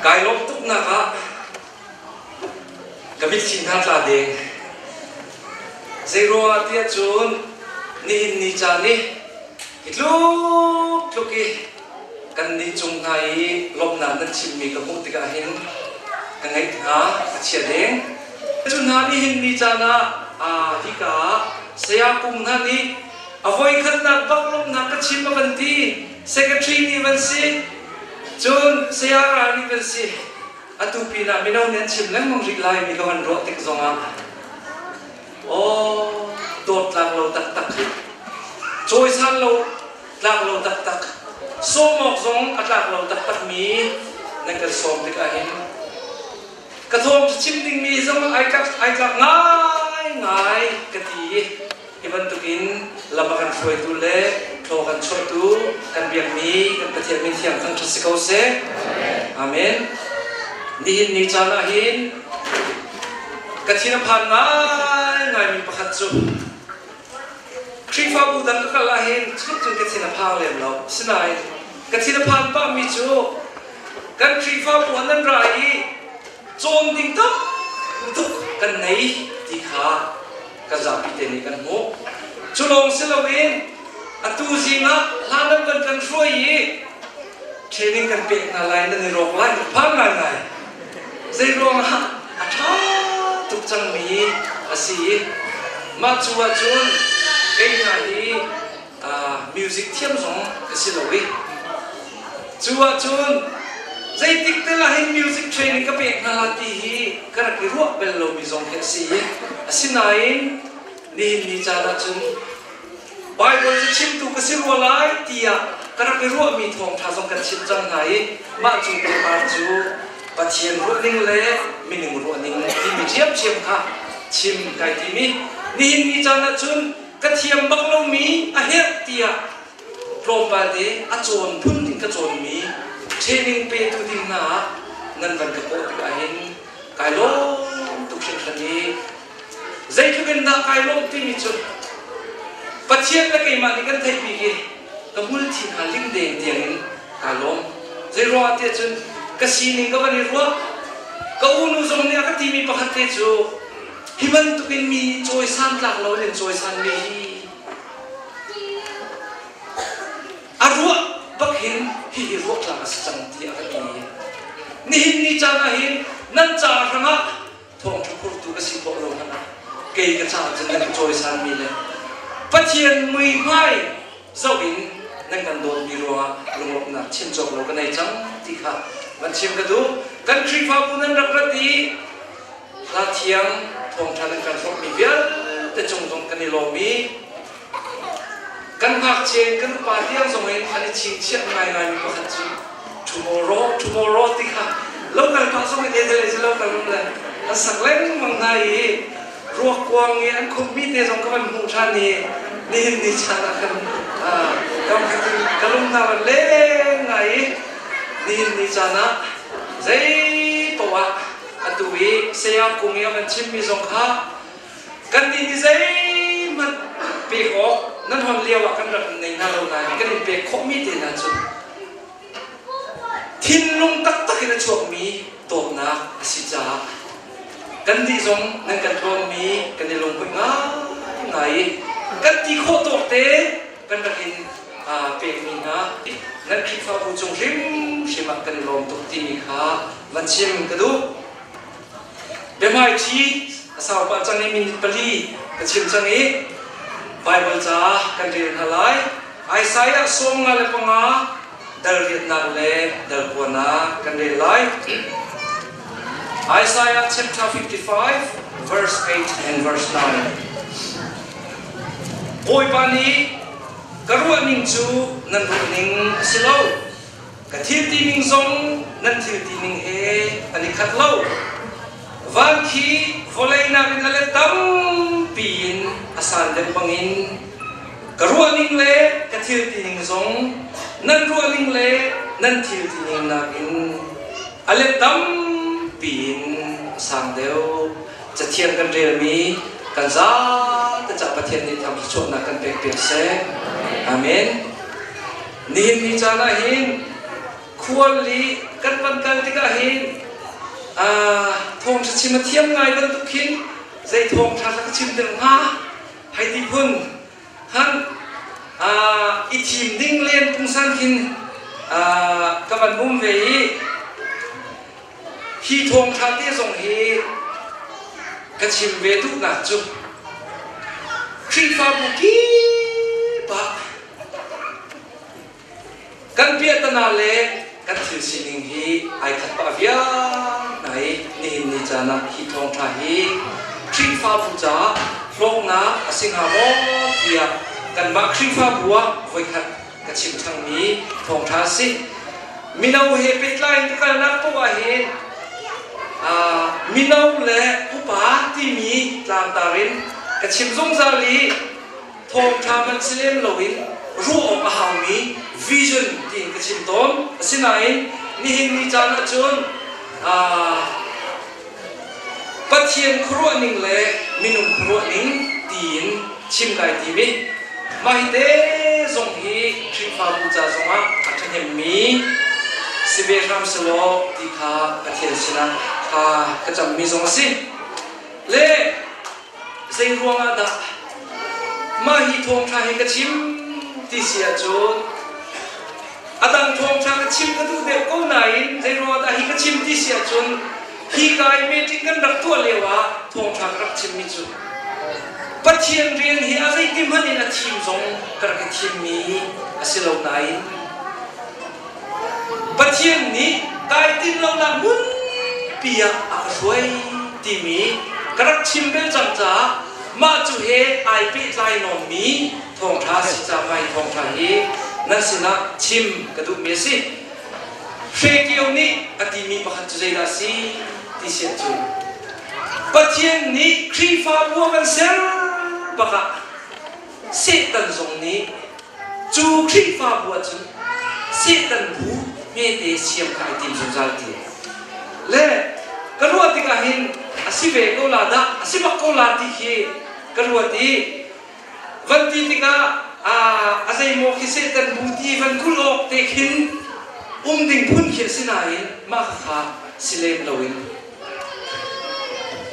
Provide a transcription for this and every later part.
Kai lawm tuknak ah ka mitthli hna tla deng. Zeiruangah tiah cun nihin ni caan i hi tluk tluk i kan nih cung hna i lawmhnak nan chimmi ka hmuh tikah hin ka ngaih hna a chia deng. Cu hna nihin ni caan ah hika ah saya Kung hna nih a voikhatnak bak lawmhnak ka chim a van ti. Secretary nih van si, cun saya Ral nih van si. Atu pinah mino nih an chim lengmang rih lai mi ka van ruah tik zongah aw dawt tlak lo taktak hi cawisan lo tlak lo taktak sawm awk zong a tlak lo taktak mi nan kan sawm tikah hin ka thawng chim dingmi zong ai tlak ai tlak ngai ngai ka ti i hi bantukin lam a kan hruaitu le thaw kan chuahtu kan biakmi kan Pathian min thiang thangṭhat si ko seh. Amen. Nihin ni caan ah hin ka thin a phan ngai ngaimi pakhat cu Khrihfabu dang ka kal ah hin cun ka thin a phang lem lo. Sinain ka thin a phan pahmi cu kan Khrihfabu ah nan ra i cawn ding tam tuk kan nei ti kha kan zapi te nih kan hmuh. Cu lawng si loin atu zing ah hlan an van kan hruai i training kan pek hna lai nan i rawk lai phang ngaingai. Zei ruangah a ṭha tuk cangmi a si i mah cu ahcun kei hna hi music thiam zong ka si lo i cu ahcun zeitik te lah hin music training ka pek hna la ti hi ka rak i ruah bel lomi zong khi a si i asinain nihin ni caan ahcun Baibal cu chimtu ka si rua lai tiah ka rak i ruahmi thawngṭha zong kan chimh cang hna i mah cu paper cu Pathian ruahning le minung ruahning timi ṭhiamṭhiam kha chim kai tim i nihin ni caan ahcun ka thiam bak lomi a herh tiah tlawmpal te a cawn phun in ka cawnmi training petu ding hna ah nan van ka kawh tikah hin kai lawm tuk hringhran i zeitluk in dah kai lawm timi cu Pathian le keimah nih kan theihmi hi ka hmulthi hna ling deng tiang in kai lawm. Zei ruangah tiah cun ka sining ka van i ruah ka unu zong nih a ka timi pakhat te cu hi bantukin mi nih cawisan tlak lo in cawisan mi hi a ruah bak hin hihi ruah tlak a si cang ti a ka ti. Nihin ni caan ah hin nan ca hrangah thawngṭha phurtu ka si khawh lo hmanh ah kei ka caah cun nan ka cawisanmi le Pathian muihmai zoh in nan kan dawtmi ruangah lunglawmhnak chim cawk lo ka nei cang ti kha van chim ka duh. Kan Khrihfabu nan rak rat i hla thiang thawngṭha nan kan hrawmhmi vialte cung zong kan i lawm i Kan ngakchia in kan upa tiang zong in an i chingchiah ngaingaimi pakhat cu tomorrow, tomorrow ti kha lokal pah zong in ede le lokal um le an sak lengmang hna i ruakkuang i an khumhmi te zong ka van hmuh ṭhan i nihin ni caan ah khan ka lung hna van leng ngai i nihin ni caan ah zei poah atu i saya Kung i a van chimmi zong kha Kannih nih zeihmanh pek awk nan hon lio ah kan rak nei hna lo nain kan in pek khawhmi te hna cu thinlung taktak in a chuakmi dawtnak a si caah kannih zong nan kan tlawnmi kan i lunghmuih ngaingai i kan ti khawh tawk te kan rak in pekmi hna nan Khrihfabu cung hrimhrim ah kan i lawm tuk timi kha van chim ka duh. Biahmaiṭhi a sau pah cang i minute pali ka chim cang i Baibal ca kan rel hna lai. Isaiah 55 dal riatnak le dal kuanak kan rel lai. Isaiah chapter 55 verse 8 and verse 9. Bawipa nih ka ruahning cu nan ruahning a si lo. Ka thil tining zong nan thil tining he an i khat lo. Van khi vawlei nakin a let tampi in a san deuh bangin ka ruahning le ka thil tining zong nan ruahning le nan thil tining nakin a let tampi in a sang deuh. Cathiang kan relmi kan zate cah Pathian nih thangṭhatchuahnak kan pek piak seh. Amen. Nihin ni caan ah hin khual li Kan van kal tikah hin thawngṭha chim a thiam ngai bantuk khin zei thawngṭha dah ka chim deuh hnga hei ti phun han i thim ding len pungsan khin ka van um ve i hi thawngṭha te zong hi ka chim ve duhnak cu Khrihfabu kip ah Kan piahtana le kan thil sining hi ai khat pah viar hna i nihin ni caan ah hi thawngṭha hi Khrihfabu caah hlawknak a si hnga maw tiah kanmah Khrihfabu ah voikhat ka chim ṭhangmi thawngṭha a si. Mino he pehtlai in ka kalnak poah ah hin mino le upa timi tlangtar in ka chim zungzal i thawngṭha hmanh si lem loin ruah awk a haumi vision tiin ka chim tawn. Asinain nihin ni caan ahcun Pathian khuaruah ning le minung khuaruah ning tiin chim kai tim i mah hi te zong hi Khrihfabu ca zongah a ṭhahnemmi si ve hram selaw ti kha Pathian sinah kha ka cammi zong a si. Le Zei ruangah dah mah hi thawngṭha hi ka chim ti si ahcun a dang thawngṭha ka chim ka duh deuh ko nain zei ruangah dah hi ka chim ti si ahcun hi ka i meeting kan rak tuah lio ah thawngṭha ka rak chimmi cu Pathian rian hi a zeiti hmanh in a thim zong ka rak i thimmi a si lo nain Pathian nih kai tinh lonak hmunpi ah a ka hruai timi ka rak chim bel cang caah mah cu he ai pehtlai nawnmi thawngṭha si ca mai thawngṭha hi nan sinah chim ka duhmi a si. Hre Kio nih a timi pakhat cu zeidah a si ti si ahcun Pathian nih Khrihfabu a kan ser bak ah Satan zong nih Cu Khrihfabu ahcun Satan bu hmete siam kha ai tim zungzal ti. Le ka ruah tikah hin a si ve ko la dah, a si bak ko la ti khi ka ruat i van ti tikah a zeimaw khi Satan bu ti van kulh awk te khin um ding phun khi a si nain mah kha si lem loin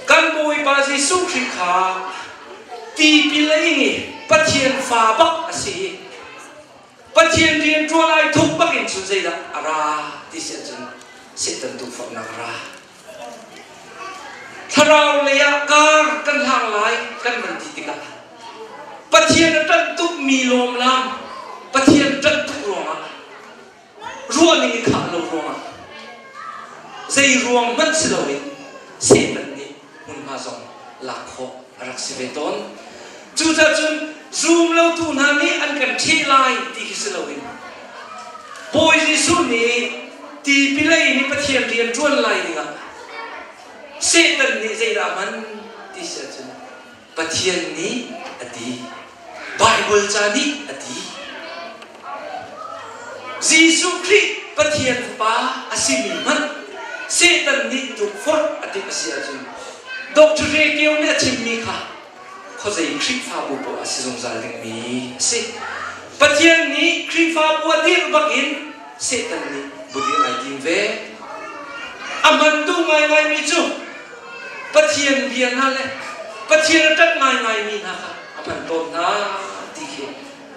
kan Bawipa Jesuh Khrih kha Tipil a ing i Pathian fa bak a si i Pathian rian ṭuan ai thuk bak in cun zeidah a ra ti si ahcun Satan tukforhnak a ra. Thlarau lei ah kar kan hlang lai kan van ti tikah Pathian a ṭanh tukmi lawmlam Pathian ṭanh tuk ruangah ruahning i khah lo ruangah zei ruang hmanh si loin Satan nih hmunhma zong lak khawh a rak si ve tawn. Cucaah cun zum lotu hna nih an kan ṭheh lai ti khi si loin Bawi Jesuh nih tipil a in i Pathian rian ṭuan lai dingah Satan nih zeidah a hman ti si ahcun Pathian nih a ti. Baibal ca nih a ti. Jesuh Khrih Pathian Fapa a simi hmanh Satan nih tukforh a timh a si ahcun Dr. Ray Kio nih a chimmi kha khuazei Khrihfabu paoh a si zungzal dingmi a si. Pathian nih Khrihfabu a dirh bakin Satan nih budir ai tim ve. A hman duh ngaingaimi cu Pathian bia hna le Pathian a ṭanh ngaingaimi hna kha a hman tawn hna ti khi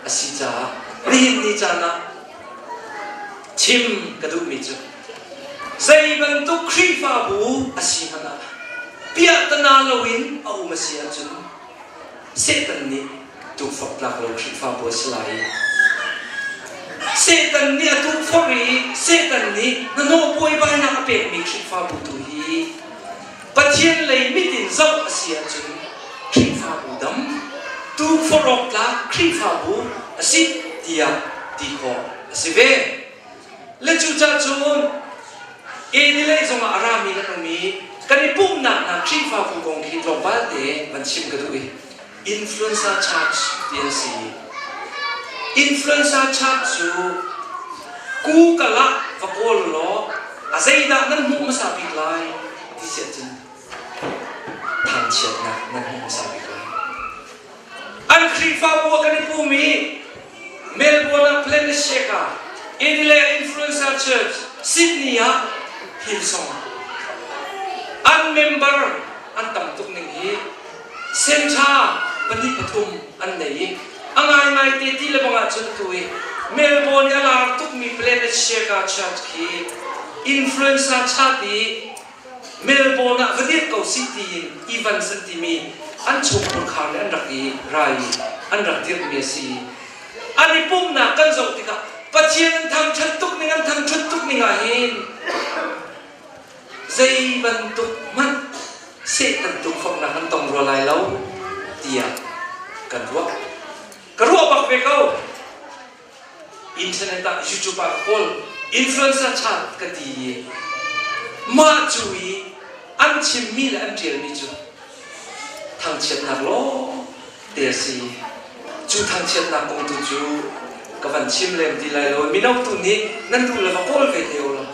a si caah nihin ni caan ah chim ka duhmi cu zei bantuk Khrihfabu a si hmanh ah piahtana loin a um a si ahcun Satan nih tukforh tlak lo Khrihfabu a si lai i Satan nih a tukforh i Satan nih hnahnawh buaibainak a pekmi Khrihfabu tu hi Pathian lei mit in zoh a si ahcun Khrihfabu dam tukforh awk tlak Khrihfabu a si tiah ti khawh a si ve. Le cucaah cun Adelaide zongah a rami kan um i kan i pumhnak hna Khrihfabu kong khi tlawmpal te van chim ka duh i Influenza Church ti an si. Influenza Church cu Google ah va kawl law a zeidah nan hmuh hmasa bik lai ti si ahcun thangchiatnak nan hmuh hmasa bik lai. An Khrihfabu ah kan i pum i Melbourne ah Planet Sheka, Adelaide Influenza Church. Sydney ah Hillsong an member an tam tuk ning hi senṭha pahnih pathum an nei i a ngaingai te ti le bang ahcun atu i Melbourne i a lar tukmi Planet Sheka Church khi influencer chat i Melbourne ah va dir ko sih tiin Evans an timi an chungkhur khar nih an rak i ra i an rak dirhmi a si. An i pumhnak kan zoh tikah Pathian an thangṭhat tuk ning an thangṭhat tuk ning ah hin zei bantuk hmanh Satan tukforhnak an tong rua lai lo tiah kan ruah. Ka ruah bak ve ko. Internet ah YouTube ah ka kawl influencer chat ka ti i mah cu i an chimmi le an ṭialmi cu thangchiatnak lawng te a si. Cu thangchiatnak kong tu cu ka van chim lem ti lai lo. Mino tu nih nan duh le va kawl ve te u law.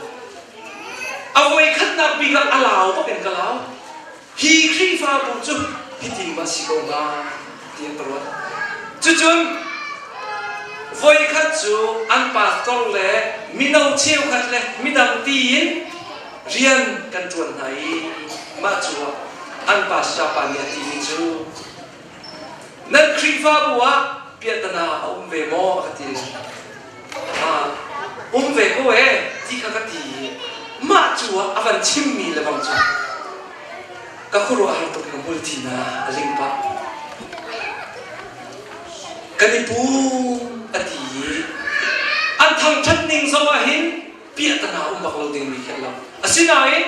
A voikhatnak bik ah a lau bak in ka lau. Hi Khrihfabu cu hitin ma si ko hnga tiah ka ruat. Cucun voikhat cu an pastor le mino cheukhat le midang tiin rian kan ṭuan hna i mah cu ah an pastor pa nih a timi cu nan Khrihfabu ah piahtana a um ve maw a ka ti. Um ve ko ee ti kha ka ti i mah cu ah a van chimmi le bang cu ka khuaruahhar tuk in ka hmulthi na a ling pah. Kan i pum a ti i an thangṭhat ning zong ah hin piahtana um bak lo dingmi khi a lo. Asinain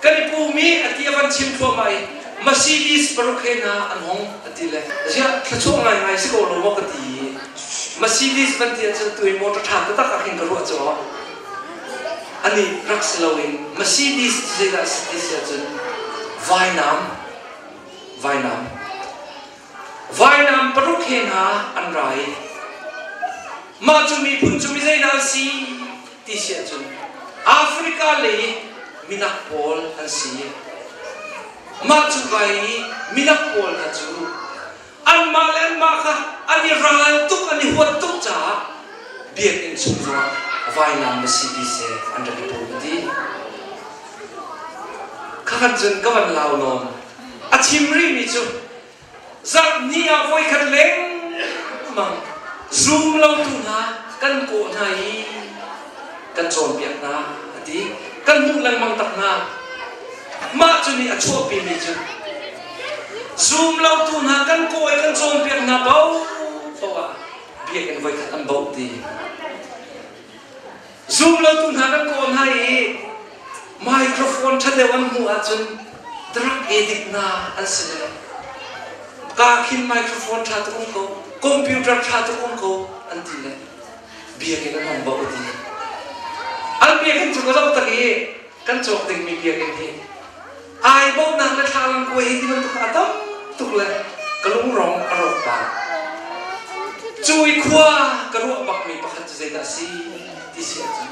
kan i pum i a ti a van chim thluahmah i Mercedes paruk he hna an hong a ti le ziah thluachuah ngaingai si ko lo maw ka ti i Mercedes van ti ahcun tu i motor ṭha taktak ah khin ka ruah cu ani rak si loin Mercedes cu zeidah a si ti si ahcun vainam vainam Vainam paruk he hna an ra i mah cu miphun cu mi zeidah an si ti si ahcun Africa lei i minak pawl an si. Mah cu ka i minak pawl hna cu anmah le anmah kha an i ral tuk an i huat tuk caah biakinn chung zongah vainam na si ti seh an rak i pum a ti. Khakhan cun ka van lau nawn. A chim rihmi cu zarhni ah voikhat lengmang zum lotu hna kan kawh hna i kan cawnpiak hna a ti. Kan hmuh lengmang tak hna. Mah cu nih a chuahpimi cu zum lotu hna kan kawh i kan cawnpiak hna paohpaoh ah biakinn voikhat an bauh ti. Zumlotu hna kan kawl hna i microphone ṭha deuh an hmuh ahcun drug addict hna an si le ka khin microphone ṭha tuk um ko, computer ṭha tuk um ko an ti le biakinn an hong bauh a ti. An biakinn cu ka zoh tak i kan cawk dingmi biakinn hi ai bawhnak le thlalang kuai hi ti bantuk a tam tuk le ka lungrong a rawk pa. Cu i khua ka ruah bakmi pakhat cu zeidah a si ti si ahcun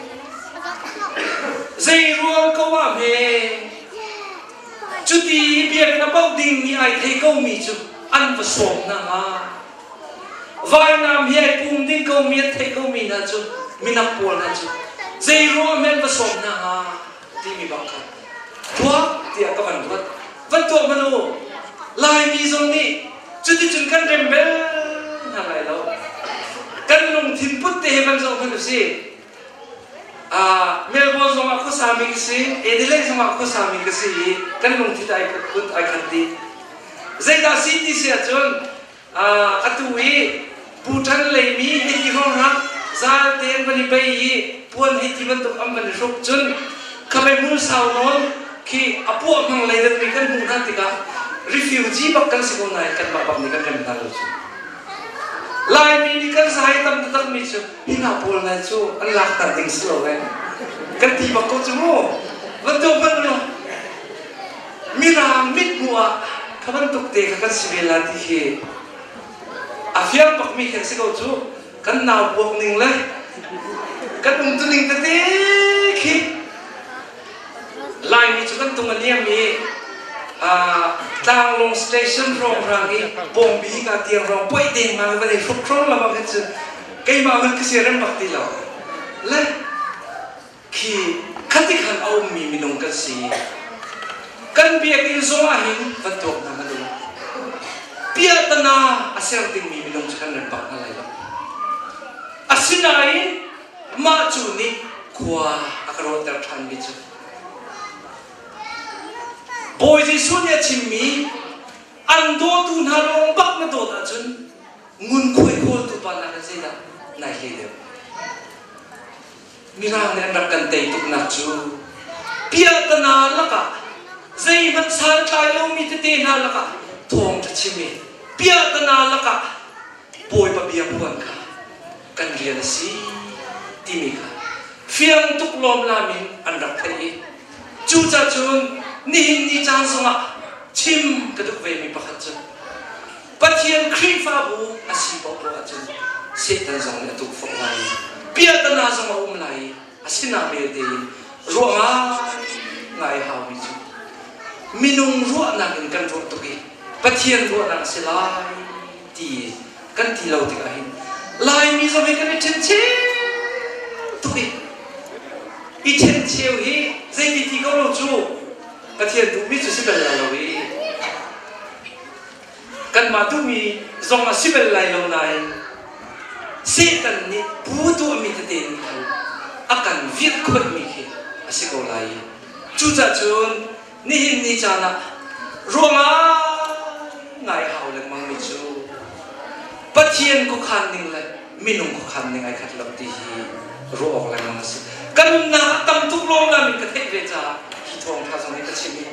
zei ruang ko ah hme cuti biakinn a bauh dingmi ai thei komi cu an va sawm hna hnga vainam hi ai pum ding komi an theih komi hna cu minak pawl hna cu zei ruang hme an va sawm hna hnga timi bak kha tuah tiah ka van ruat van tuah hmanh u Laimi zong nih cuticun kan rem bel hna lai lo kan lungthin put te he van zoh hmanh u si Melbourne zong ah khuasami ka si Adelaide zong ah khuasami ka si i kan lungthin ai put ai khat dih zeidah si ti si ahcun atu i Bhutan leimi hiti hrawnghrang zal tein van i bei i puan hei ti bantuk an van i hruk cun khamei hmul sau nawn khi a puah hmang lei dat mi kan hmuh hna tikah refugee bak kan si ko nain kanmah bak nih kan rem hna lo cu Laimi nih kan zai tam taktak mi cu hi hna pawl nai cu an lak hna ding si lo eh kan ti bak ko cu mu van tuah hmanh u law Mirang mithmuh ah kha bantuk te kha kan si ve la ti khi a fiang bakmi khi a si ko cu kan nau buak ning le kan umtuning tete khi Laimi cu kan tung a niam i Tlanglawng station hrawnghrang i bawngbi ka tiang rong poih deng ma van i hruk hrawng lamang khin cun keimah hun ka si rem bak ti lo le. Khi khati khan a ummi minung kan si. Kan biakinn zong ah hin van tuak hna hmanh u. Piahtana a ser dingmi minung cu kan rem bak hna lai lo. Asinain mah cu nih khua a ka ruahter ṭhanmi cu Bawi Jesuh nih a chimmi an dawtu hna lawng bak na dawt ahcun ngunkhuai khawltu pa nakin zeidah nai hlei deuh? Mirang nih an rak kan tei tuknak cu piahtana lakah zeihmanh santlai lomi tete hna lakah thawngṭha chim i piahtana lakah Bawipa bia phuan kha kan rian a si timi kha fiang tuk lawmlam in an rak theih i cucacun nihin ni caan zongah chim ka duh vemi pakhat cu Pathian Khrihfabu a si paohpaoh ahcun Satan zong nih a tukforh lai i piahtana zong a um lai i asina belte in ruah ngai haumi cu minung ruahnak in kan ruah tuk i Pathian ruahnak a si lai ti kan ti lo tikah hin Laimi zong hi kan i ṭhencheu tuk i i ṭhencheu hi zeiti ti ko lo cu Pathian duhmi cu si bal lai lo i kanmah duhmi zong a si bal lai lo nain Satan nih bu tuahmi tete nih khan a kan virhkhoihmi khi a si ko lai i cucaah cun nihin ni caan ah ruangah ngai hau lengmangmi cu Pathian khuakhan ning le minung khuakhan ning ai khat lo ti hi ruah awk lengmang a si. Ka nunnak ah tam tuk lawmlam in ka theih ve caah hi thawngṭha zong hi ka chim i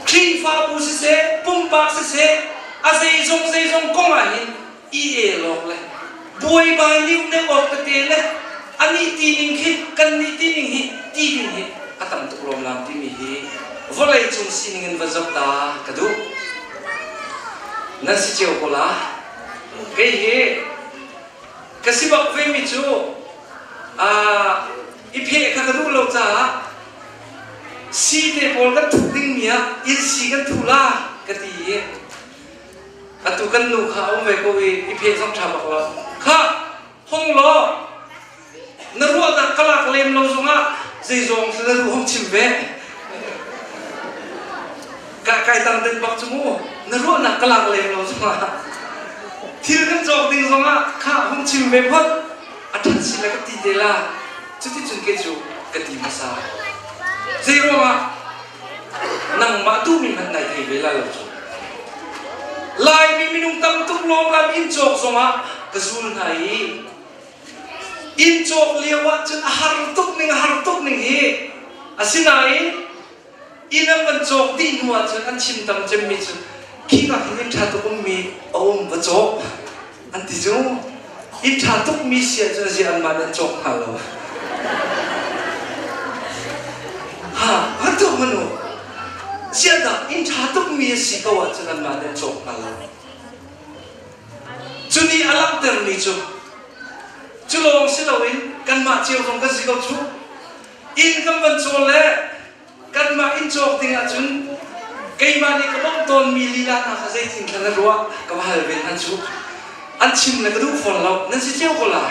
Khrihfabu siseh, pumpak siseh, a zeizong zeizong kong ah hin i el awk le buaibai liuhneuh awk tete le anih ti ning khi kan nih ti ning hi ti ding hi a tam tuk lawmlam timi hi vawlei cung sining in va zoh ta ka duh. Nan si cio ko la. Kei hi ka si bak vemi cu i pheh kha ka duh lo caah si te pawl kan thuh dingmi ah inn si kan thuh la ka ti i atu kan nu kha a um ve ko i i pheh zong ṭha bak lo. Khah, hong law na ruahnak ka lak lem lo zongah zeizong na duh hong chim ve. Ka kai tang den bak cu mu na ruahnak ka lak lem lo zongah thil kan cawk ding zongah khah hong chim ve phot a ṭhat si le ka ti te la cuticun ke cu ka ti hmasa. Zei ruangah nangmah duhmi hmanh nai thei ve la lo cu. Laimi minung tam tuk lawmlam inn cawk zongah ka zul hna i inn cawk lio ah cun a har tuk ning a har tuk ning hi asinain inn an van cawk dih hnu ah cun an chim tam cemmi cu khi ka hin inn ṭha tuk ummi a um va cawk an ti cu inn ṭha tuk mi si ahcun zia anmah nih an cawk hnga lo ha an cawk hmanh u ziahdah inn ṭha tuk mi a si ko ahcun anmah nih an cawk hnga lo cu nih a langhtermi cu cu lawng si loin kanmah cio zong kan si ko cu inn kan van cawl le Kanmah inn cawk ding ahcun keimah nih ka bawmh tawnmi lila hna kha zeitin khan na ruah ka va hal ve hna cu. An chim le ka duh fawn lo. Nan si cio ko la.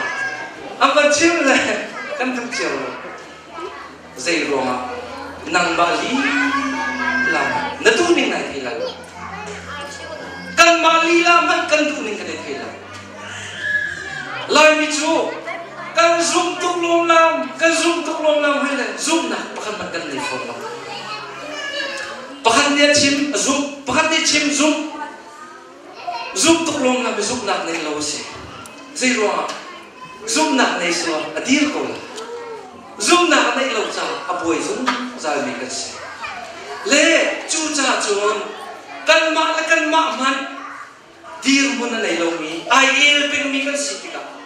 An van chim le kan duh cio lo. Zei ruangah nangmah lila na duh ning nai thei lai lo. Kanmah lila hmanh kan duh ning kan i thei lo. Laimi cu kan zum tuk lawmlam, kan zum tuk lawmlam hoi le zumhnak pakhat hmanh kan nei fawn lo. Pakhat nih a chim, a zumh, pakhat nih chim, zumh. Zumh tuk lawmlam i zumhnak nei lo a si. Zei ruangah? Zumhnak nei selaw a dir ko lai. Zumhnak a neih lo caah a buai zungzalmi kan si. Le cucaah cun kanmah le kanmah hmanh dirhmun a nei lomi ai el pengmi kan si tikah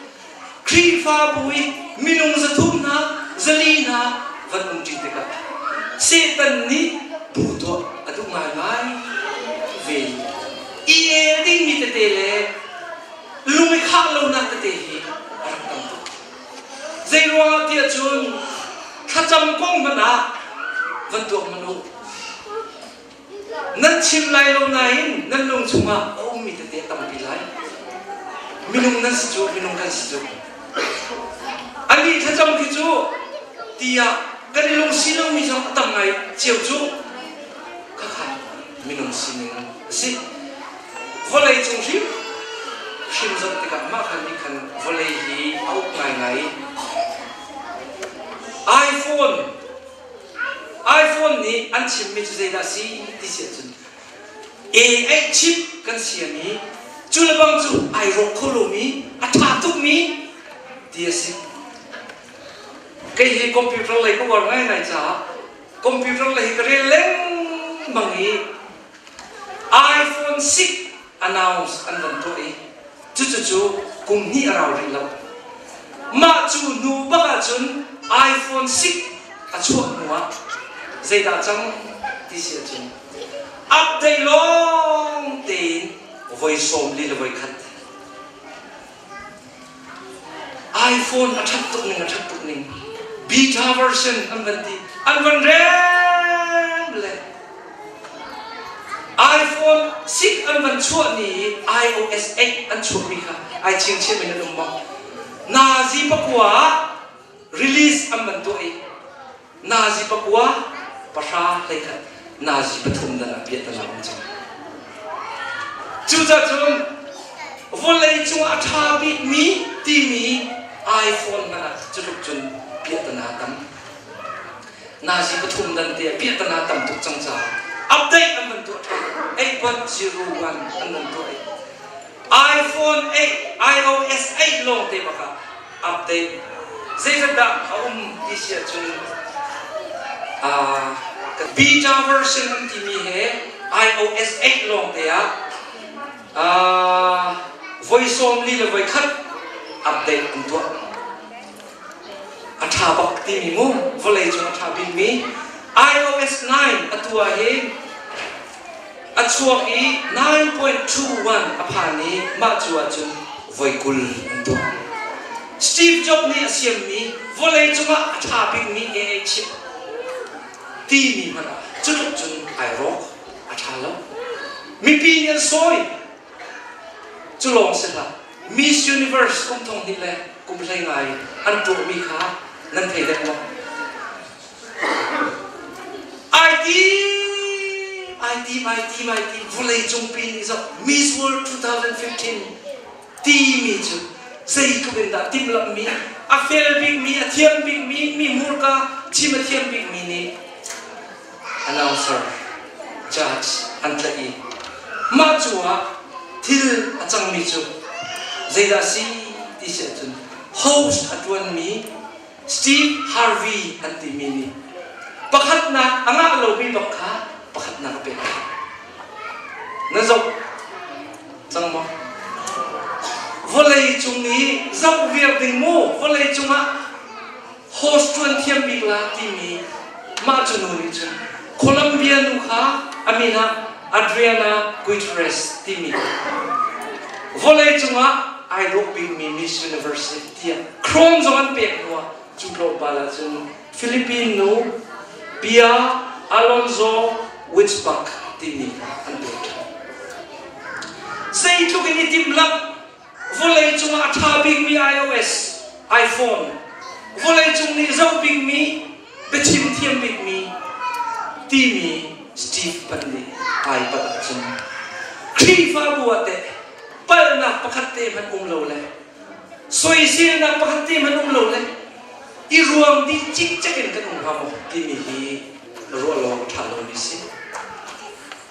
Khrihfabu i minung 300 hna 400 hna van umṭi tikah Satan nih bu tuah a duh ngaingai ve i el dingmi tete le lung i khah lonak tete hi a rak tam tuk. Zei ruangah tiah cun thlacam kong hmanh ah van tuak hmanh u. Nan chim lai lo nain nan lung chungah a ummi tete a tampi lai. Minung nan si cu, minung kan si cu. Anih thlacam khi cu tiah. Kan i lungsi lomi zong a tam ngai cio cu khakha minung sining a si. Vawlei cung hrim hrim zoh tikah mah khan nih khan vawlei hi a uk ngaingai. iPhone iPhone nih an chimmi cu zeidah a si ti si ahcun A8 chip kan siam i cu le bang cu ai rawk kho lomi a ṭha tukmi ti a si. Kei hi computer lei ka uar ngaingai caah computer lei hi ka rel lengmang i iPhone 6 announce an van tuah i cucucu kum hnih a rau rih lo. Mah cu hnu bak ahcun iPhone 6 a chuah hnu ah zeidah cang ti si ahcun update lawng tein voi 40 le voi khat iPhone a ṭhat tuk ning a ṭhat tuk ning beta version an van ti an van rem le iPhone 6 an van chuah ni i iOS 8 an chuahmi kha ai chingchiah in an um maw nazi pakua ah release an van tuah i nazi pakua pahra hleikhat nazi pathum dan ah piahtana um cang cucacun vawlei cung a ṭha bikmi timi iPhone hmanh ah cutluk cun piahtana tam nazi pathum dan te piahtana tam tuk cang caah update an van tuah ṭhan 8.01 an van tuah i iPhone 8 iOS 8 lawng te bak ah update zeizat dah a um ti si ahcun beta version an timi he iOS 8 lawng te ah voi 40 le voi khat update an tuah a ṭha bak timi mu vawlei cung a ṭha bikmi iOS 9 atu ah hin a chuak i 9.21 a phan i mah cu ahcun voi 20 an tuah. Steve Jobs nih a siammi vawlei cungah a ṭha bikmi AI chip timi hmanh ah cutluk cun ai rawk a ṭha lo. Mipi nih an sawi. Cu lawng si hlah. Miss Universe kum thong hnih le kum hlei ngai an tuahmi kha nan thei dek maw? Ai tim, ai tim, ai tim, ai tim. Vawlei cungpi nih zoh Miss World 2015 timi cu zeitluk in dah timhlamhmi, a fel bikmi, a thiam bikmi, mi hmurka chim a thiam bikmi nih announcer, judge an tlaih i mah cu ah thil a cangmi cu zeidah a si ti si ahcun host a ṭuanmi Steve Harvey an timi nih pakhatnak a ngah lomi bak kha pakhatnak a pek. Na zoh cang maw? Vawlei cung i zoh viar ding mu vawlei cungah host ṭuan thiam bik la timi mah cu nu nih cun Colombia nu kha a min ah Adriana Guterres timi vawlei cungah ai dawh bikmi Miss Universe tiah crown zong an pek hnuah cu tlawmpal ah cun Philippine nu Pia Alonzo Witchbuck timi kha an pek ṭhan. Zeitluk in i timhlamh vawlei cungah a ṭha bikmi iOS, iPhone, vawleicung nih zoh bikmi, biachim thiam bikmi timi Steve pan nih ai palh ahcun Khrihfabu ah teh palhnak pakhat te hmanh um lo le soiselnak pakhat te hmanh um lo le i ruang dih cikcek in kan um hnga maw timi hi ruah lawng a ṭha lomi si.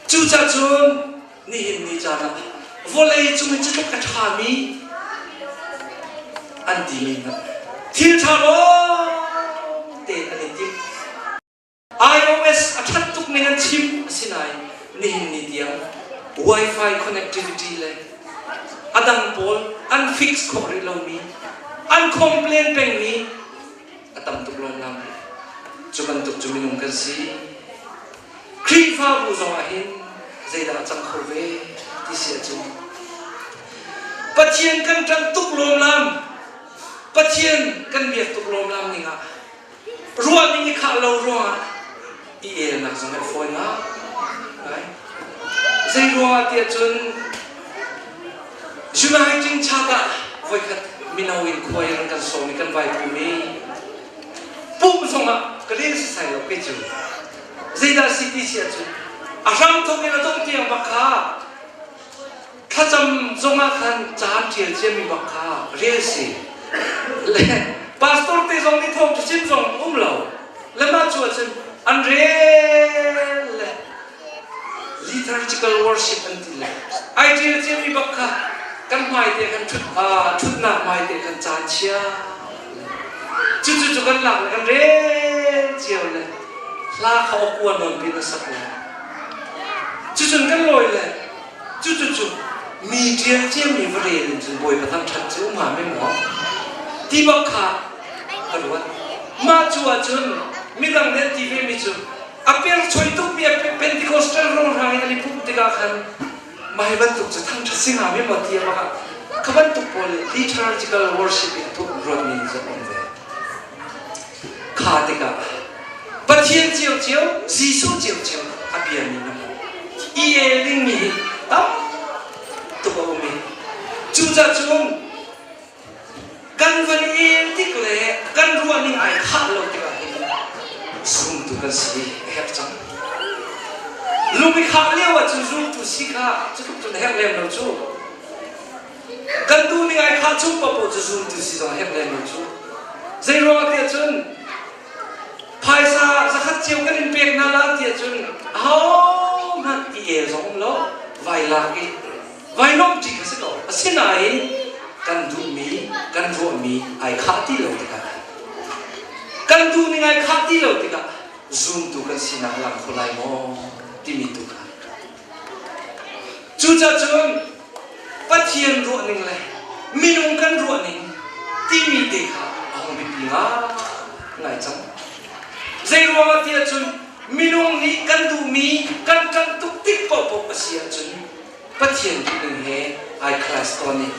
Cucacun nihin ni caan ah vawlei cung i cutluk a ṭhami an timi hna thil ṭha lawng te an i timh. iOS a ṭhat tuk ning an chim asinain nihin ni tiang Wi-Fi connectivity le a dang pawl an fix khawh rih lomi an complain pengmi a tam tuk lawmlam rih. Cu bantuk cu minung kan si. Khrihfabu zong ah hin zeidah a cang kho ve ti si ahcun Pathian kan ṭanh tuk lawmlam Pathian kan biak tuk lawmlam ning ah ruahning i khah lo ruangah i elnak zong a fawi ngai. Zei ruangah tiah cun Uniting Church ah voikhat mino in khuai ran kan sawm i kan vai pum i pumh zongah. Ka rel sisai lo kei cu. Zeidah si ti si ahcun a hram thawk in a dongh tiang bak kha thlacam zongah khan caan ṭial ciami bak kha rel si. Le pastor te zong nih thawng chim zong um lo. Le mah cu ahcun an rel le liturgical worship an ti le ai ṭial ciami bak kha kan hmai te khan ṭhut ṭhutnak hmai te khan caan chia cucu cu kan lak le kan rel cio le hla kha awkua nawn pin a sak le cucun kan lawi le cucu cu mi ṭial ciami va rel in cun Bawipa thangṭhat cu um hnga men maw ti bak kha ka ruat mah cu ahcun midang nih an ti vemi cu a perchoi tukmi a Pentecostal rawlhrang in an i pumh tikah khan mah hi bantuk cu thangṭhat si hnga mi maw ti a bak ah kha bantuk pawl liturgical worship in tuah ruatmi cu um ve. Kha tikah Pathian ciocio, Jesuh ciocio a biami na hmuh. I el dingmi hi tam tuk a um i cucah cun Kan van el tik le kan ruahning ai khah lo tikah hin zumtu kan si a herh cang. Lung i khah lio ahcun zumtu si kha cutluk cun a herh lem lo cu. Kan duhning ai khah chung paohpaoh cu zumtu si zong a herh lem lo cu. Zei ruangah tiah cun phaisa zakhat cio kan in pek hna la tiah cun ahohmanh i el zong um lo vai lak i Vai lawmṭi kha si ko. Asinain kan duhmi, kan ruahmi ai khah ti lo tikah, kan duhning ai khah ti lo tikah zumtu kan sinak lang kho lai maw timi tu kha. Cucacun Pathian ruahning le minung kan ruahning timi te kha a hung biapi ngai cang. Zei ruangah tiah cun minung nih kan duhmi kan ṭanh tuk tik paohpaoh a si ahcun Pathian duhning he ai clash tawn i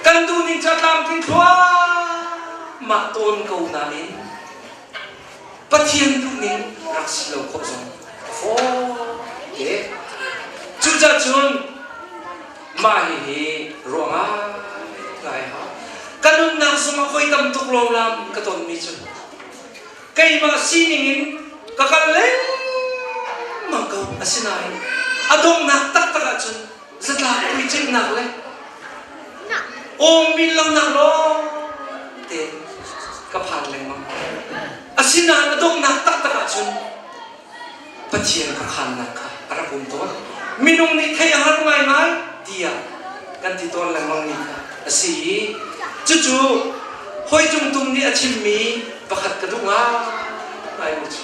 kan duhning cu a tlamtling thluahmah tawn ko nain Pathian duhning rak si lo khawh zong a fawi te. Cucacun mah hihi ruah ngaingai ha ka nunnak zongah voi tam tuk lawmlam ka tonmi cu keimah sining in ka kal lengmang ko asinain a donghnak taktak ahcun zatlak puicingnak le awmin lonak lawng te ka phan lengmang asinain a donghnak taktak ahcun Pathian khuakhannak kha a rak um tawn minung nih theih a har ngaingai tiah kan ti tawn lengmang mi kha a si i cucu hoi cung tum nih a chimmi pakhat ka duh ngai mi cu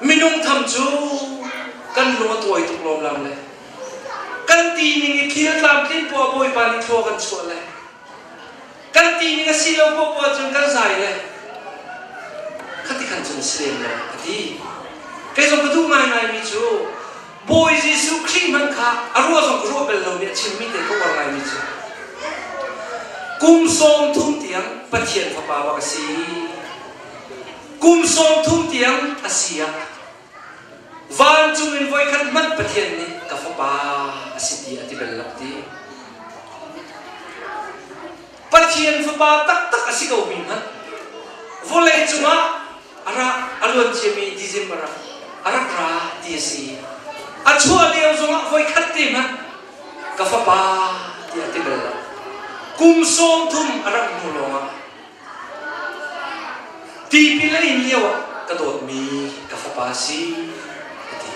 minung tham cu kan lung a tuai tuk lawmlam le kan ti ning i thil tlamtlin poah Bawipa nih thlua kan chuah le Kan ti ning a si lo poah cun kan zai le khati khan cun si lem lo a ti. Kei zong ka duh ngaingai mi cu Bawi Jesuh Khrih hmanh kha a ruah zong ka ruah bel lomi a chimmi te ka uar ngaimi cu kum 30 tiang Pathian fapa bak a si. Kum 30 tiang a si ah vancung in voikhat hmanh Pathian nih ka fapa a si ti a ti bel lo ti. Pathian fapa taktak a si ko mi hmanh vawlei cungah a ra a luan ciami December ah a rak ra ti a si. A chuah lio zongah voikhat te hmanh ka fapa tiah a ti bel lo. Kum 30 a rak hnu lawngah Tipil a in lioah ka dawtmi ka fapa a si a ti.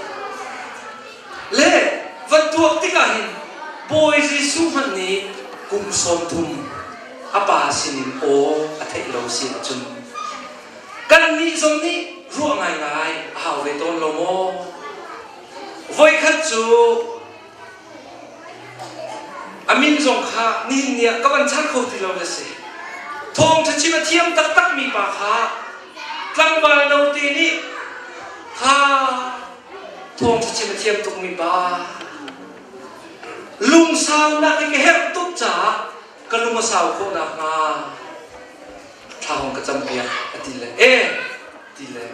Le van tuak tikah hin Bawi Jesuh hmanh nih kum 30 a pa sinin aw a theih lo si ahcun kannih zong nih ruah ngaingai a hau ve tawn lo maw? Voikhat cu A min zong kha nihin ni ah ka van char kho ti lo na si. Thawngṭha chim a thiam taktakmi pa kha tlangval note nih kha thawngṭha chim a thiam tukmi pa lungsaunak hi ka herh tuk caah ka lung a sau khawh nakhnga thla hong ka campiak a ti le e ti le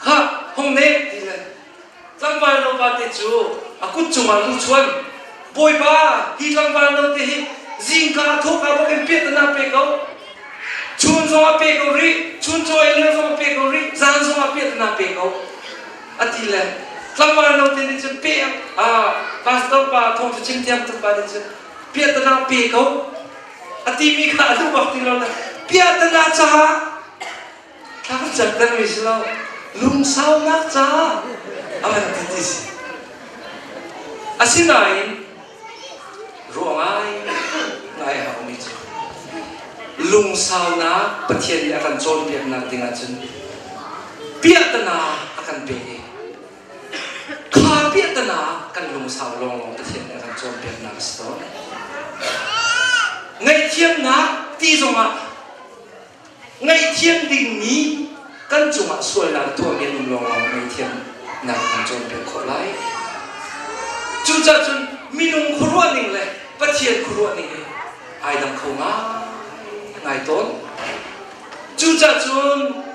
kha hong ne ti le Tlangval nopa te cu a kut cungah lu chuan Bawipa hi tlangval note hi zingka thawka bak in piahtana pe ko chun zong a pe ko rih chun caw ei lio zong a pe ko rih. Piahtana pe ko a ti le tlangval no te nih cun pe ah pastor pa thawngṭha chim thiam tuk pa nih cun piahtana pe ko a timi kha a duh bak ti lo le piahtana caah thla kan camter mi si lo lungsaunak caah a van ti ti si. Asinain ruah ngai ngai a haumi cu lungsaunak Pathian nih a kan cawnpiaknak ding ahcun piahtana a kan pek i kha piahtana kan lungsau lawnglawng Pathian nih a kan cawnpiaknak a si tawn. Ngaihthiamnak ti zongah Ngaihthiam dingmi kan cungah sualnak tuahmi an um lawnglawng ngaihthiamnak kan cawnpiak khawh lai. Cucaah cun minung khuaruah ning le Pathian khuaruah ning hi ai dang kho ngai tawn. Cucaah cun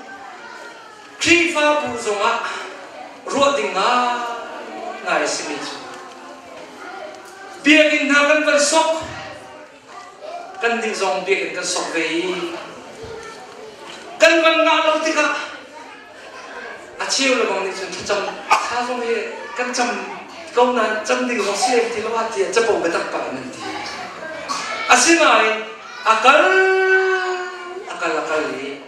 Khrihfabu zongah ruah ding ngai a simi cu biakinn hna kan van sok Kan nih zong biakinn kan sok ve i kan van ngah lo tikah a cheu le bang nih cun thlacam thla zong hi kan cam ko nain cam ding zong si lem ti lo ah tiah capo biatak pah in an ti. Asinain a kal a kal a kal i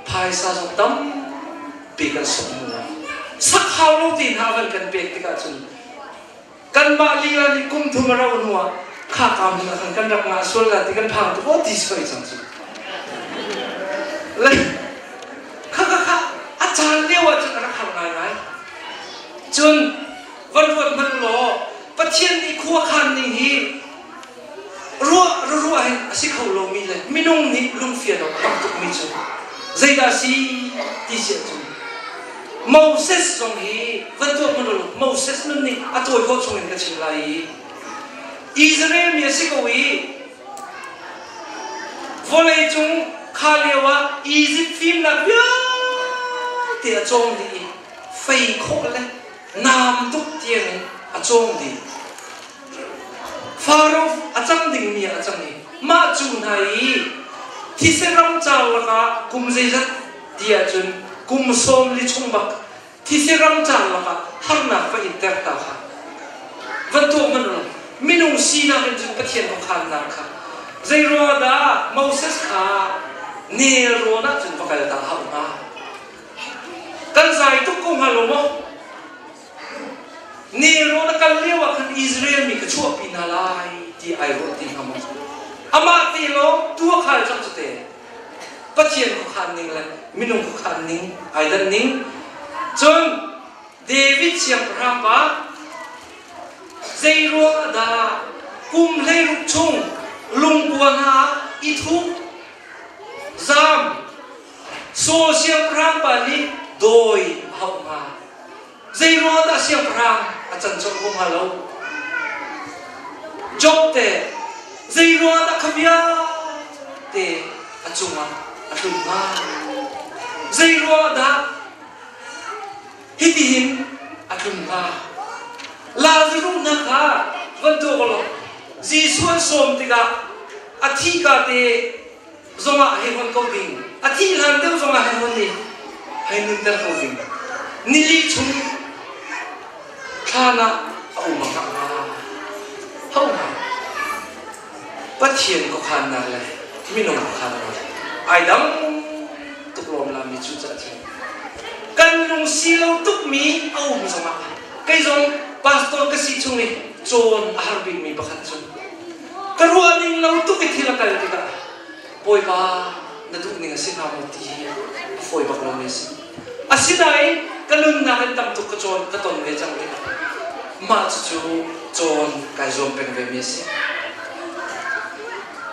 phaisa zong tampi kan sok hnu ah sak hau lo ti hna van kan pek tikah cun Kanmah lila nih kum thum a rauh hnuah kha ka hmun ah khan kan rak ngah sual la ti kan phang tuk aw ti soi cang cu. Le kha kha kha a caan lio ah cun a rak har ngaingai. Cun van ruat hmanh law Pathian nih khua khan ning hi ruah ruah hin a si kho lomi le minung nih lungfian awk a har tukmi cu zeidah si ti si ahcun Moses zong hi van tuah hmanh u Moses nun nih a tawi khawh chungin ka chim lai i Israel mi a si ko i vawlei cung kha lio ah Egypt fimnak vialte a cawng dih i fei khawh le nam tuk tiangin a cawng dih. Faro a cang dingmi ah a cang i mah cu hna i thisen ramcar lakah kum zeizat ti ahcun kum 40 chung bak thisen ramcar lakah harnak va inter ta kha van tuah hmanh law minung sinak in cun Pathian khuakhannak kha zei ruangah dah Moses kha nelrawn ah cun va kal ta hau hnga? Kan zai tuk ko hnga lo maw? Nelrawn a kal lio ah khan Israel mi ka chuahpi hna lai ti ai ruah ti hnga maw? Amah te lawng tu a khal cang cu te. Pathian khuakhan ning le minung khuakhan ning ai dan ning. Cun David siangpahrang pa zei ruang ah dah kum 16 chung lungkua hna ah i thup zam Saul siangpahrang pa nih dawi a hauh hnga. Zeiruang dah siangpahrang a can colh ko hnga lo? Job teh zeiruang dah kha vialte a cungah a tlun hnga? Zeiruang dah hitihin a tlun hnga? Lazarus hna kha van tuah ko law Jesuh an sawm tikah a thih ka te zongah hei hon ko ding a thih hlan deuh zongah hei hon i hei nunter ko ding nili chung thlan ah a um a hngah hnga ho hnga Pathian khuakhannak le minung khuakhannak ai dang tuk lawm la mi cu cah cun kan lung si lo tukmi a um zongah kei zong pastor ka si chung i cawn a har bikmi pakhat cu Ka ruah ning lo tuk i thil a kal tikah Bawipa na duh ning a si hnga maw ti hi a fawi bak lomi a si. Asinain ka nunnak in tam tuk ka cawn ka ton ve cang tikah mah cucu cawn kai zuam peng ve mi a si.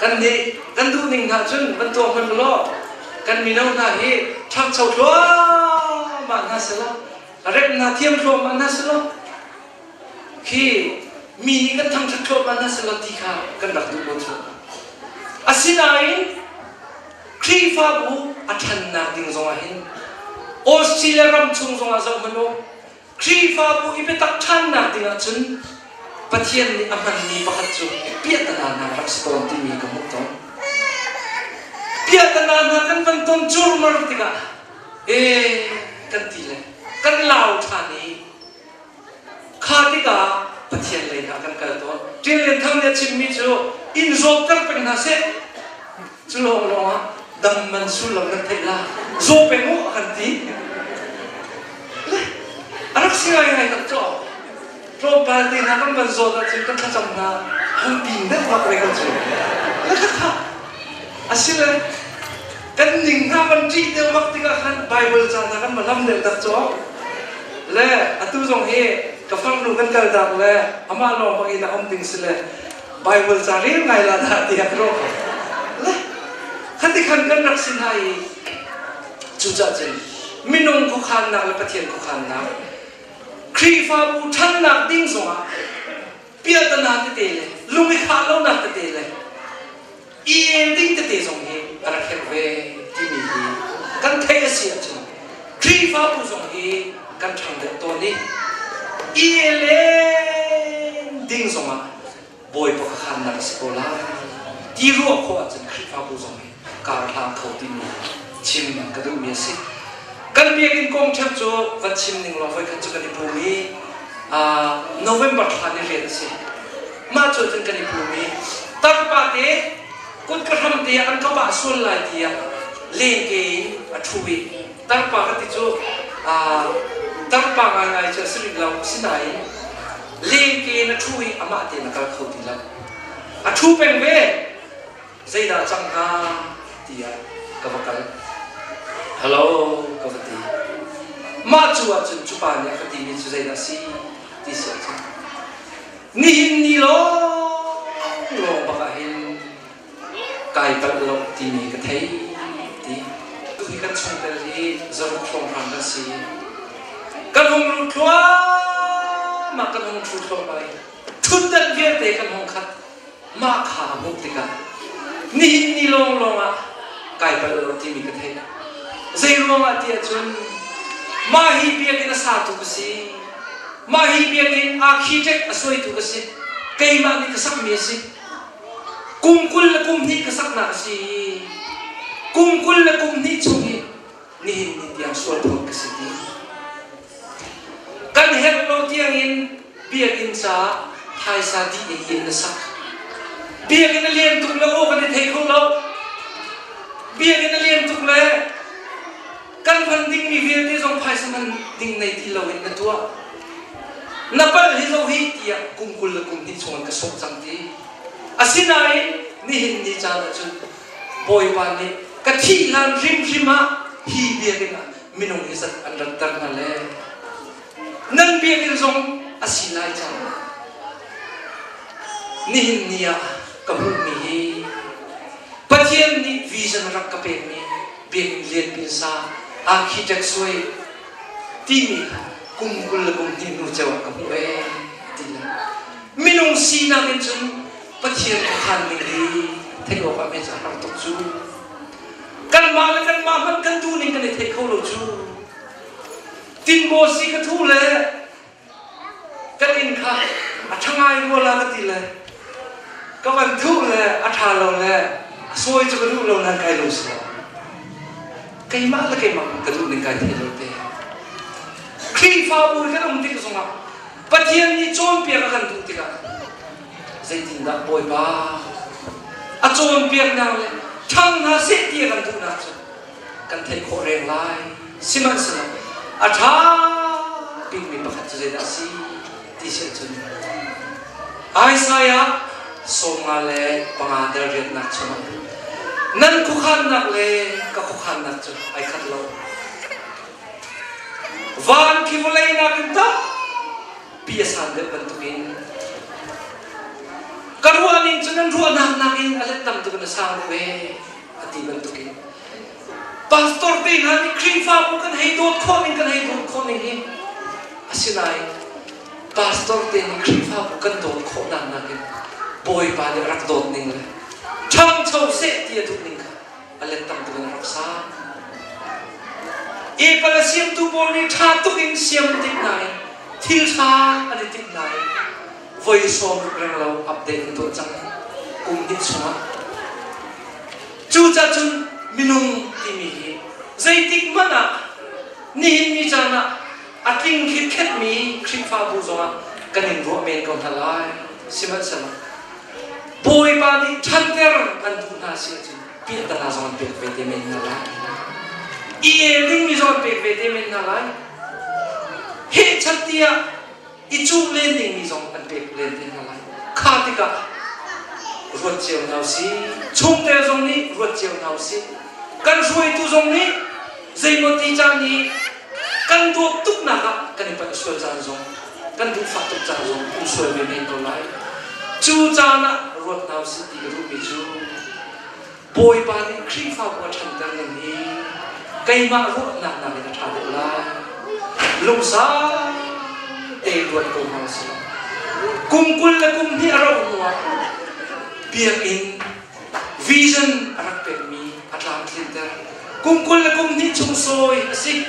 Kan nih kan duh ning hna cun van tuah hmanh law kan mino hna hi ṭhangcho thluahmah hna selaw rem hna thiam thluahmah hna selaw Khi mi nih kan thangṭhat thluahmah hna selaw ti kha kan rak duh ko cu. Asinain Khrihfabu a ṭhannak ding zongah hin Australia ram chung zongah zoh hmanh u, Khrihfabu i biatak ṭhannak ding ahcun Pathian nih a hmanmi pakhat cu piahtana hna rak si tawn timi ka hmuh tawn. Piahtana hna kan van ton curmar tikah ee. kan ti le kan lau ṭhan i kha tikah Pathian lei hna kan kal tawn. Ṭin Lian Thang nih a chimmi cu in zawtter peng hna seh. Cu lawnglawng ah dam man sullam nan theih la. Zaw peng u a kan ti. Le a rak si ngaingai tak cu. Tlawmpal te hna kan van zawt ahcun kan thlacam hna hung pin deuh bak ve kan cu. Le khakha asile kan ning hna van ṭih deuh bak tikah khan Bible ca hna kan va lam deuh tak cu. Le atu zong hi ka farnu kan kal tak le amah lawng bak in a um ding si le Bible ca rel ngai la dah tiah ka ruah. Le khati khan kan rak si hna i cucah cun minung khuakhannak le Pathian khuakhannak Khrihfabu ṭhannak ding zongah piahtana tete le lung i khah lonak tete le i el ding tete zong hi a rak herh ve timi hi kan theih a si ahcun Khrihfabu zong hi kan ṭhang deuh tawn i i el ding zongah Bawipa kha a si ko lai ti ruah khawh ahcun Khrihfabu zong hi kar hlang kho timi chim ka duhmi a si. Kan biakinn kong ṭheu cu van chim ning law voikhat cu kan i pum i November thla ni rian a si. Mah cu cun kan i pum i tarpa te kut ka hram te ah an ka pah sual lai tiah lengke in a ṭhu i tarpa ka ti cu tarpa ngaingai cu a si rih lo sinain lengke in a ṭhu i amah tein a kal kho ti lo. A ṭhu peng ve. Zeidah cang hnga tiah ka va kal. Hello ka va ti. Mah cu ahcun cu pa nih a ka timi cu zeidah si ti si ahcun nihin ni lawng lawng bak ah hin kai palh lo timi ka thei ti. Hi kan chungtel hi zaruk hrawnghrang kan si. Kan hung lut thluahmah kan hung ṭhu thluahmah i ṭhutdan vialte kan hung khat. Mah kha hmuh tikah nihin ni lawnglawng ah kai palh lo timi ka theih. Zei ruangah ti ahcun mah hi biakinn a satu ka si. Mah hi biakinn architect a suaitu ka si. Keimah nih ka sakmi a si. Kum 20 le kum hnih ka saknak a si. Kum 20 le kum hnih chung hi nihin ni tiang sual phawt ka si ti. Kan herh lo tiangin biakinn caah phaisa dih in inn na sak. Biakinn a lian tuk le aw kan i thei kho lo. Biakinn a lian tuk le kan hman dingmi vialte zong phaisa hman ding nei ti loin na tuah. Na palh hi zo hi tiah kum 20 le kum hnih chung an ka sawh cang ti. Asinain nihin ni caan ahcun Bawipa nih ka thih hlan hrimhrim ah hi biakinn ah minung hi zat an ratter hna le nan biakinn zong a si lai caah nihin ni ah ka hmuhmi hi Pathian nih vision rak ka pekmi biakinn lianpi sa architect suai timi kha kum 20 le kum hnih hnu ceu ah ka hmuh ee ti le minung sinak in cun Pathian khuakhan ning hi theih awk ah me cu a har tuk cu. Kanmah le kanmah hmanh kan duh ning kan i thei kho lo cu. Tinbaw si ka thu le kan inn kha a ṭha ngai rua la ka ti le ka van thuh le a ṭha lo le a sawi cu ka duh lo nan kai lo si lo. Keimah le keimah ka duh ning kai thei lo te. Khrihfabu kan um tik zongah Pathian nih cawnpiak a kan duh tikah zeitindah Bawipa a cawnpiaknak le ṭhang hna seh ti a kan duhnak cu kan theih khawh reng lai. Sihmanhsehlaw a ṭha bikmi pakhat cu zeidah a si ti si ahcun Isaiah 55 riatnak chungah nan khuakhannak le ka khuakhannak cu ai khat lo. Van khi vawlei nakin tampi a san deuh bantukin ka ruahning cu nan ruahnak nakin a let tam tuk in a sang deuh ee a ti bantukin pastor te hna nih Khrihfabu kan hei dawt khawh ning kan hei dawt khawh ning hi asinain pastor te nih Khrihfabu kan dawt khawhnak nakin Bawipa nih a rak dawt ning le ṭhangcho seh ti a duh ning kha a let tam tuk in a rak sa. Apple a siamtu pawl nih ṭha tuk in siam an timh nain thil ṭha an i timh nain voi sawm ruk reng lo update an tuah cang kum hnih chungah. Cucacun minung timi hi zeitik hmanh ah. Nihin ni caan ah a tling khitkhetmi Khrihfabu zongah kan in ruah men ko hna lai. Sihmanhsehlaw Bawipa nih ṭhanter an duh hna si ahcun piahtana zong an pek ve te men hna lai. I el dingmi zong an pek ve te men hna lai. Hehchat tiah i cuh len dingmi zong an pek len te hna lai. Kha tikah ruat cio hna usih. Chungtel zong nih ruat cio hna usih. Kan hruaitu zong nih zeimaw ti caan i kan dawt tuknak ah kan i palh sual caan zong kan duhfah tuk caan zong um sual ve men ko lai. Cu caan ah ruat hna usih ti ka duhmi cu Bawipa nih Khrihfabu a ṭhanter ning hi keimah ruahnak nakin a ṭha deuh lai. Lungsau tein ruat ko hna usih. Kum 20 le kum hnih a rauh hnuah biakinn vision a rak pekmi a tlamtlinter. Kum 20 le kum hnih chung sawi a si.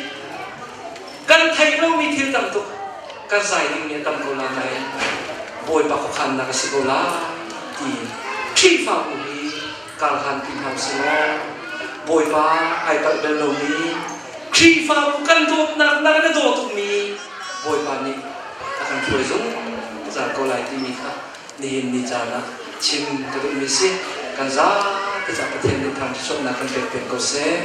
Kan theih lomi thil tam tuk kan zai dingmi a tam ko la nain Bawipa khuakhannak a si ko lai tiin Khrihfabu hi karhlan ti hna usih law Bawipa ai palh bal lomi Khrihfabu kan dawtnak nak in a daw tukmi Bawipa nih a kan hruai zungzal ko lai timi kha nihin ni caan ah chim ka duhmi si. Kan zapi cah Pathian nih thangṭhatnak kan pek peng ko seh.